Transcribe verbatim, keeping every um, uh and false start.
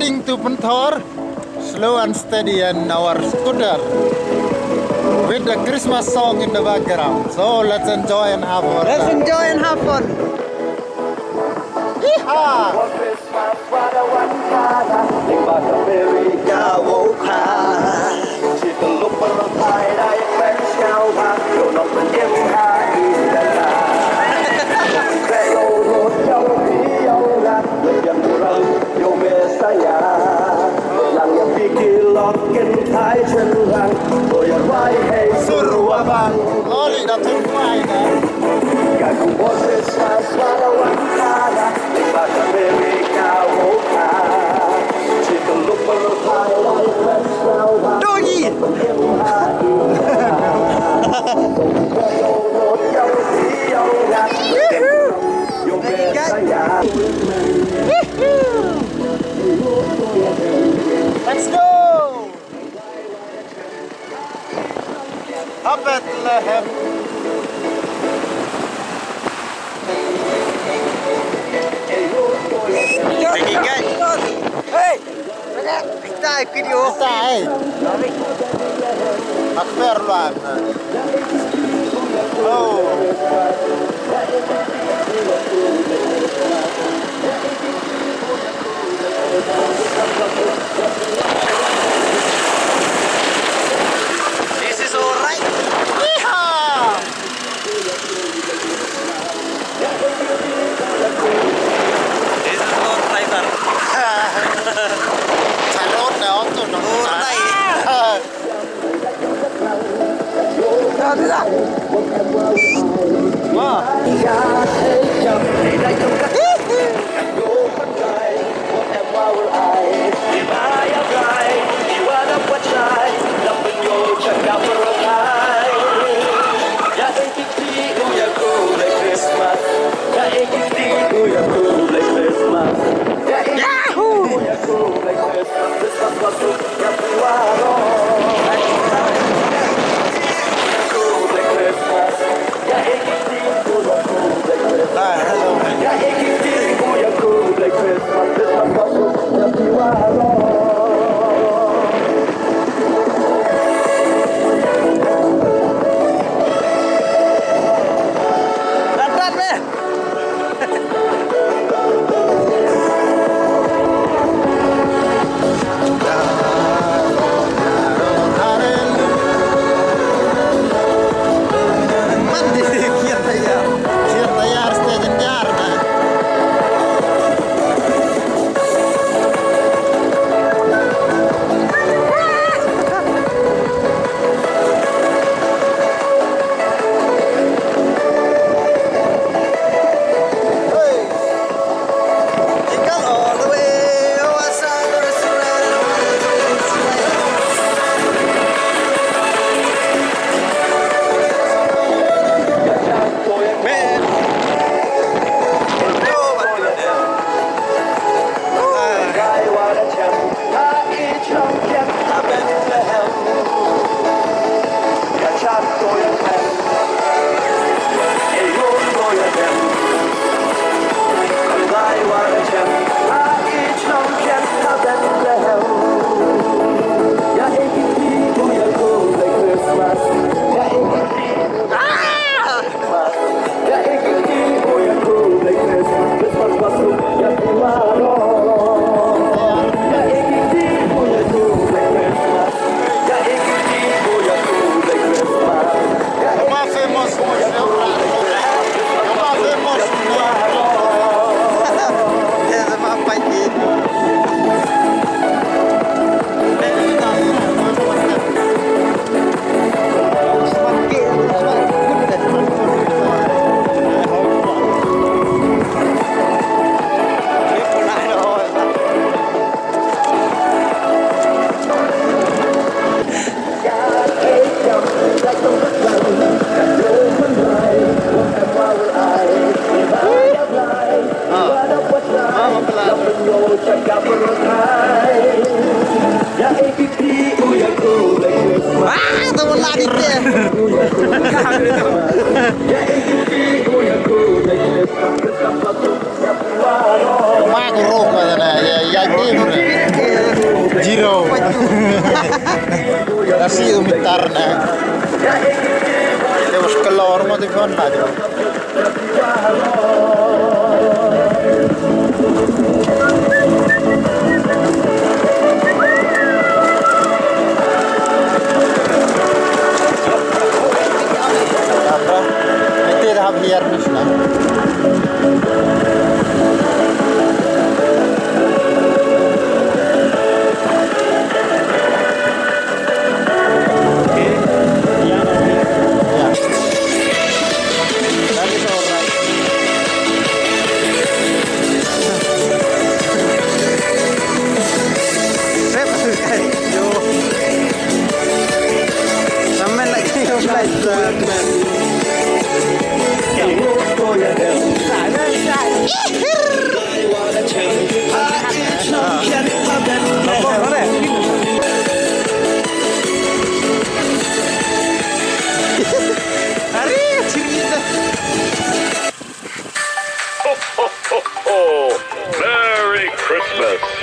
Starting to Pynthor, slow and steady and our scooter with the Christmas song in the background. So let's enjoy and have fun. Let's enjoy and have fun. Yeehaw! Lori da tun kwai da. Doggy. Let's go. Ha Bethlehem. Hey! Kita video. Kita, eh. Akbar luar. Oh. This is all right. Yeehaw! This is all driver. Salon na auto na. All right. Yahoo! Merry Christmas.